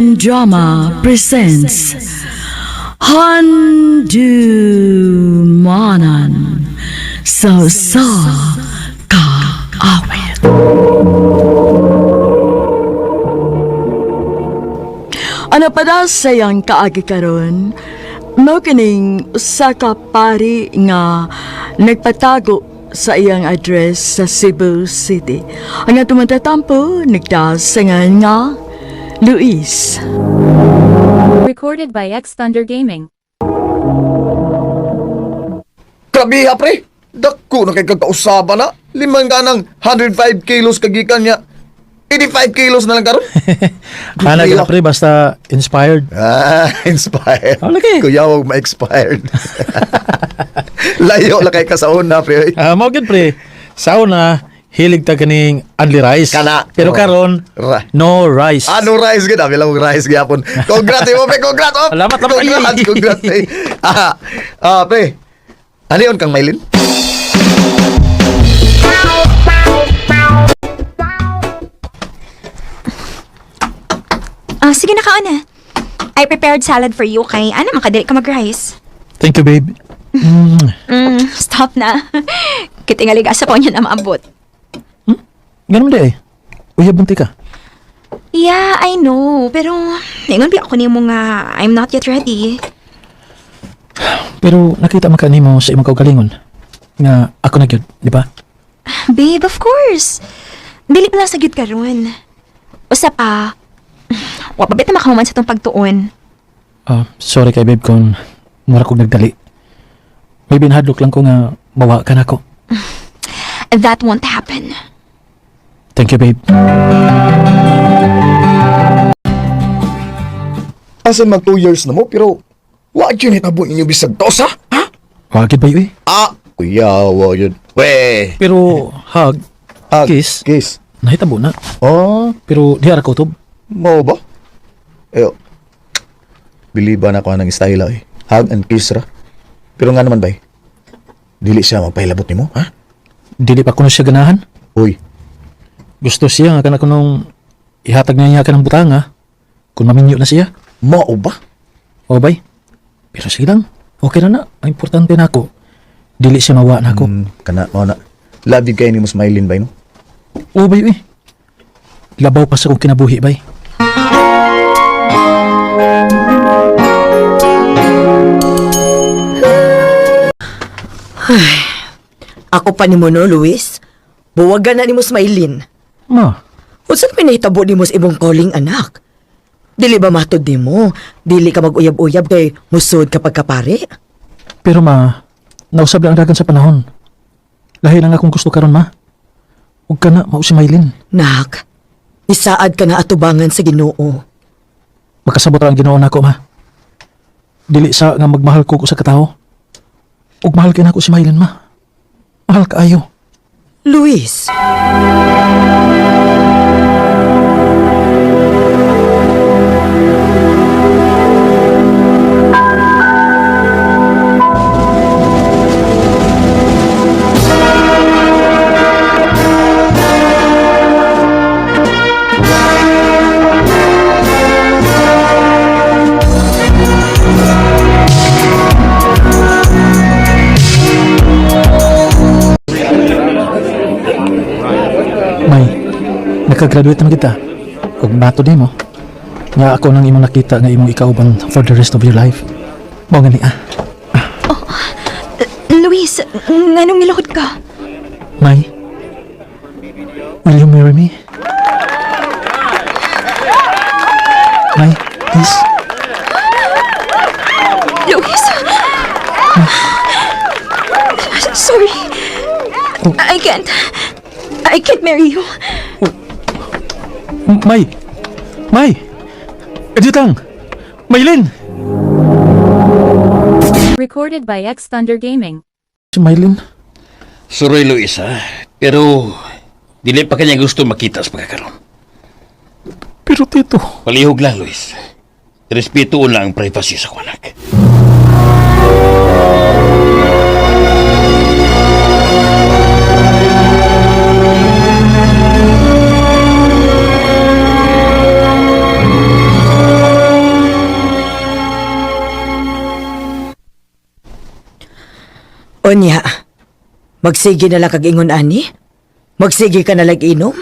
Drama presents Handu Manan So Sa Ka Awit. Ano pa daw sayang kaagi karon? Mao kining usa ka pari nga nagpatago sa iyang address sa Cebu City. Ang atong matatampo nagdasangan nga Luis. Recorded by X Thunder Gaming. Grabe ha, pre. Dako na kay kagkausaba na. Limang ka ng 105 kilos kagikan niya. 85 kilos na lang karon. Ana ka na, pre, basta inspired. Ah, inspired. Oh, lagi. Kuya, wag ma-expired. Layo la kay ka sa una, pre. Ah, mao gyud pre. Sa una, hilig ta kaning only rice. Kana. Pero Oh. karon, Ra. no rice. Ano rice gid? Abi lang rice gyapon. Congrats mo, pre. Congrats. Oh. Salamat, salamat. Congrats, congrats. Pre. Pre. Ano yun kang Maylin? Ah, sige na kaon na. I prepared salad for you kay ana makadali ka mag-rice. Thank you, babe. Stop na. Kitingalig asa pa niya na maabot. Ganun di eh. Uyab bunti ka. Yeah, I know. Pero ningon bi ako nimo nga I'm not yet ready. Pero nakita man ka nimo sa imong kaugalingon nga ako na gyud, di ba? Babe, of course. Dili pa lang sa gyud karon. Usa pa. Wa pa bitaw makahuman sa tong pagtuon. Ah, sorry kay babe kung mura kog nagdali. May binhadlok lang ko nga mawa ka nako. That won't happen. Thank you, babe. Asan mag 2 years na mo, pero wa gyud hitabo ninyo bisag tosa, ha? Wa gyud ba eh? Ah, kuya, wa yun. We. Pero hug, Ah, kiss, Kiss. nahitabo na. Oh, Pero di ara ko utob. Mao ba? Eyo. Biliba na ko ng style eh. Hug and kiss ra. Pero nga naman bay. Dili siya magpahilabot nimo, ha? Dili pa kuno siya ganahan. Uy, Gusto siya nga kana kunong ihatag niya niya kanang butanga kung maminyo na siya. mao ba? O bay. Pero sige lang, okay na na. Ang importante na ako, dili siya mawa na ako. Kana mao na. Love you kay nimo smiling bay no. O bay uy. Labaw pa sa kong kinabuhi bay. Ako pa nimo no, Luis. Buwagan na nimo Smailin. Ma, Unsa may nahitabo nimo sa imong calling anak? Dili ba matod nimo? Dili ka mag-uyab-uyab kay musod kapag kapare? Pero ma, nausab lang ang dagan sa panahon. Lahi lang akong gusto karon ma. Huwag ka na, mao si Maylin. Nak, isaad ka na atubangan sa Ginoo. Makasabot ra ang Ginoo nako ma. Dili sa nga magmahal ko sa katao. Ug mahal kay nako si Maylin ma. Mahal kaayo. Luis, May, nakagraduate naman kita. Ug mato nimo. Nga ako nang imong nakita nga imong ikauban for the rest of your life. Mao gani ah. Luis, nganong nilukod ka? May, will you marry me? May, please. Luis. Sorry. I can't. I can't marry you. May! May! Edit lang! Maylin! Recorded by X Thunder Gaming. Si Maylin? Sorry, Luis, ha? Pero, dili pa kanya gusto makita sa pagkakaroon. Pero tito, Palihog lang, Luis. Respetuon lang ang privacy sa kwanak. Onya, magsige na lang kag ingon ani? Magsige ka na lang inom?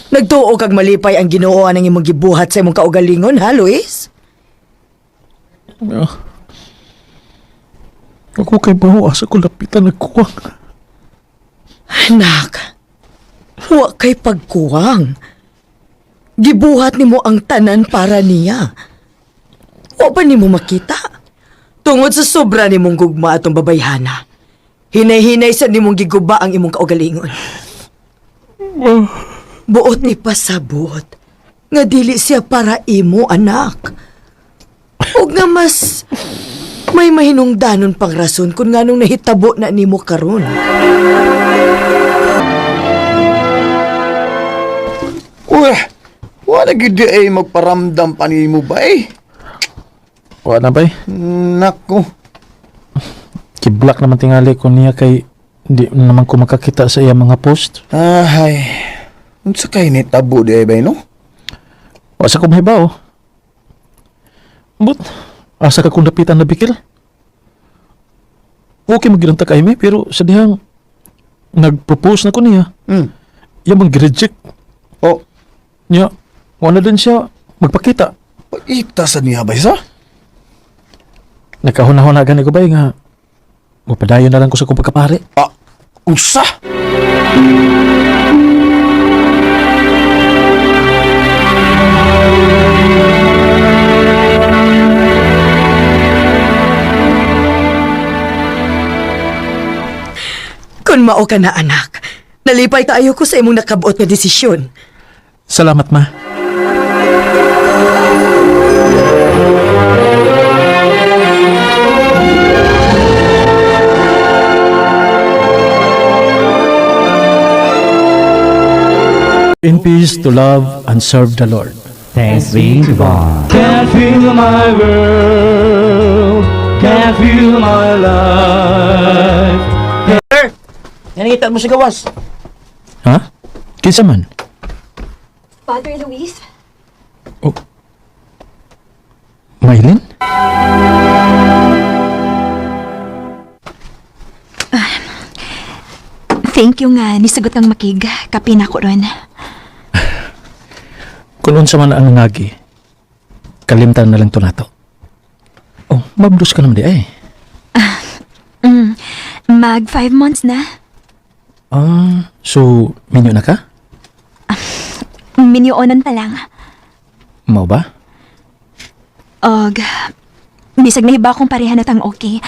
Nagtuo kag malipay ang Ginoo anang imong gibuhat sa imong kaugalingon, ha, Luis? Ah. Ako kay baho asa ko lapitan nagkuwang. Anak, wa kay pagkuwang. Gibuhat nimo ang tanan para niya. Wa ba nimo makita? Tungod sa sobra nimong gugma atong babayhana. Hinay-hinay sa nimong giguba ang imong kaugalingon. Buot ni pasabot nga dili siya para imo, anak. Ug nga mas may mahinungdanon pang rason kung nganong nahitabo na nimo karon. Uy, wala gid di ay magparamdam pa nimo ba eh? Wa na bay. Nako. Kiblak naman tingali ko niya kay di naman ko makakita sa iya mga post. Ahay. Unsa kay ni tabo di ay bay no? Wa sa ko mahibaw. But asa ka kung dapitan na bikil? Okay magiranta kay mi pero sa dihang nag-propose na ko niya. Iya mang reject Oh, niya. Wa na din siya magpakita. paita sa niya bay sa? Nakahuna-huna gani ko ba nga mapadayon na lang ko sa kong pagkapare. Ah, unsa? Kun mao ka na, anak. Nalipay kaayo ko sa imong nakabuot nga desisyon. Salamat ma. In peace to love and serve the Lord. Thanks be to God. Can't feel my world, can't feel my life. Naningita mo sa gawas. Ha? Kinsa man? Father Luis? Oh. Maylin? Thank you nga nisagot kang makig. Kape na ko ron. Kung unsa man ang nangagi, kalimtan na lang to nato. Oh, mabdos ka naman di ay. Mag 5 months na. Ah, so minyo na ka? Minyoonan pa lang. Mao ba? Og, bisag nahibaw kong pareha na tang okay.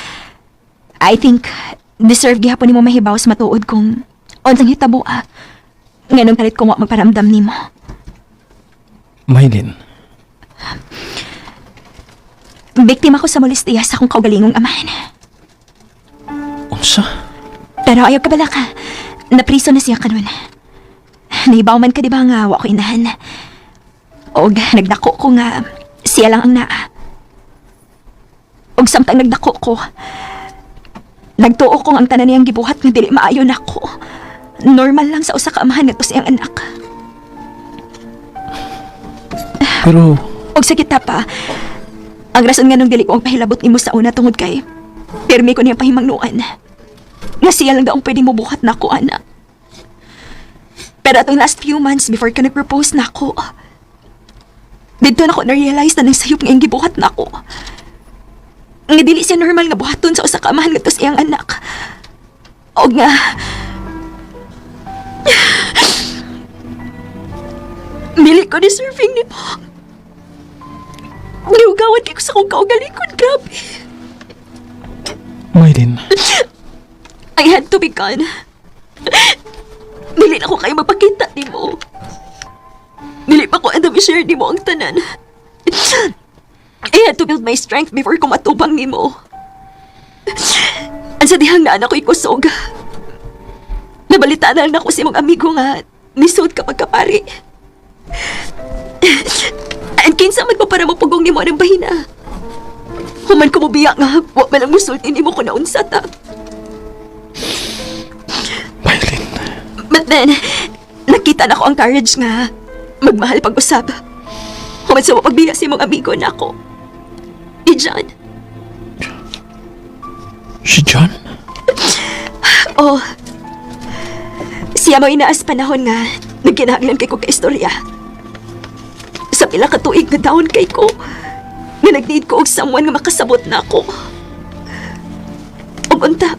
I think, deserve gihapon nimo mahibaw sa matuod kung unsang hitabo ah. Nganong kalit kong wa magparamdam nimo. Maylin, Biktima ko sa molestiya sa akong kaugalingong amahan. unsa? Pero ayaw ka bala ka. Napriso na siya kanon. Nahibaw man ka di ba nga wa ko inahan. Og nagdako ko nga siya lang ang naa. Og samtang nagdako ko, nagtuo ko nga ang tanan niyang gibuhat nga dili maayo nako. Normal lang sa usa ka amahan ngadto sa iyang anak. Pero Og sa kita pa, ang rason nga nung dili ko ang pahilabot nimo sa una tungod kay pirmi ko niyang pahimangnuan. Nga siya lang daw ang pwede mobuhat nako, ana. Pero atong last few months before ka nag-propose nako, didto nako na-realize na nagsayop nga iyang gibuhat nako. Nga dili siya normal nga buhaton sa usa ka amahan ngadto sa iyang anak. Og nga, dili ko deserving nimo. Giugawan kay ko sa akong kaugalingon, grabe. Maylin, I had to be gone. Dili na ko kayo mapakita nimo. Dili pa ko andam i-share nimo ang tanan. I had to build my strength before ko matubang nimo. Ang sa dihang naan ako'y kusog. Nabalita na lang ako sa imong amigo nga nisod kapag kapari. And kinsa man ko para mapugong nimo ang bahina. Human ko mobiya nga, wa man lang musulti nimo ko naunsa ta. Maylin. But then, nakita na ko ang courage nga magmahal pag-usap. Human sa pagbiya sa imong amigo na ako. Ni John. Si John? Oh, siya mo inaas panahon nga nagkinahanglan kay ko kaistorya. Sa pila ka tuig nga down kay ko, nga nag-need ko og someone nga makasabot na ako. Ug unta,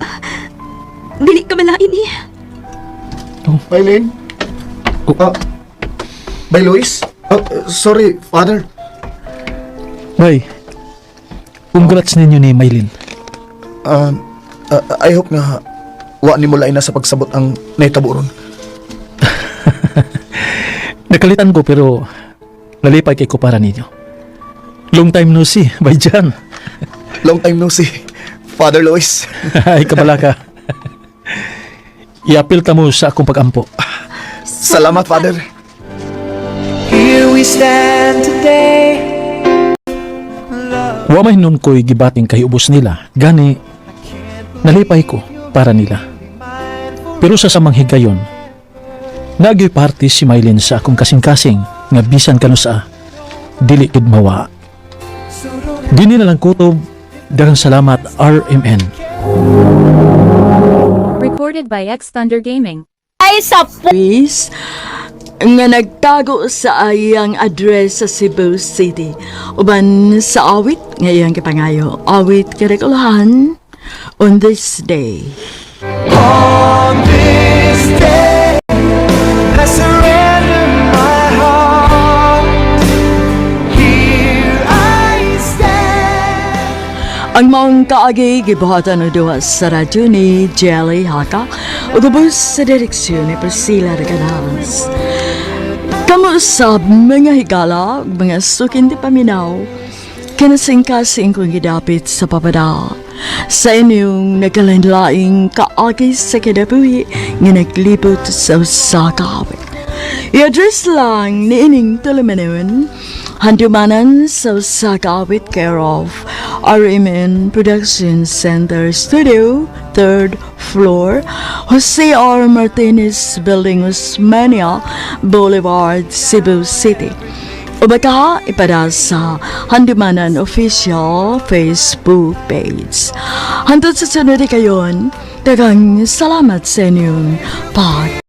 dili ka malain eh. Mylene? Ah, Bay Luis? Oh, sorry, Father. Bay, congrats ninyo ni Maylin. I hope nga wa nimo lain na sa pagsabot ang nahitabo ron. Nakalitan ko pero nalipay kay ko para ninyo. Long time no see, Bay Jan. Long time no see, Father Luis. Ay, kabala ka. I-apil ta mo sa akong pag-ampo. Salamat, Father. Here we stand today. Wa may nun ko'y gibating kay ubos nila. Gani, nalipay ko para nila. Pero sa samang higayon, nagyoy parte si Mylene sa akong kasing-kasing nga bisan kanusa, dili gid mawa. Dini na lang kutob, daghang salamat, RMN. Recorded by X Thunder Gaming. Luis nga nagtago sa iyang address sa Cebu City uban sa awit nga iyang gipangayo, awit karekulahan, "On This Day." On this day, I surrender my heart. Here I stand. Ang maong kaagi gibuhatan og duha sa radyo ni Jelly Haka ug ubos sa direksyon ni Priscilla Reganas. Kamo usab, mga higala, ug mga suking tipaminaw, kinasingkasing kong gidapit sa papada sa inyong nagkalain-laing kaagi sa kinabuhi nga naglibot sa usa ka awit. I-address lang ni ining tulumanon, Handumanan sa usa ka awit, care of RMN Production Center Studio, third floor, Jose R. Martinez Building, Osmeña Boulevard, Cebu City. O baka ipada sa Handumanan Official Facebook page. Hantod sa sunod kayon, daghang salamat sa inyong pag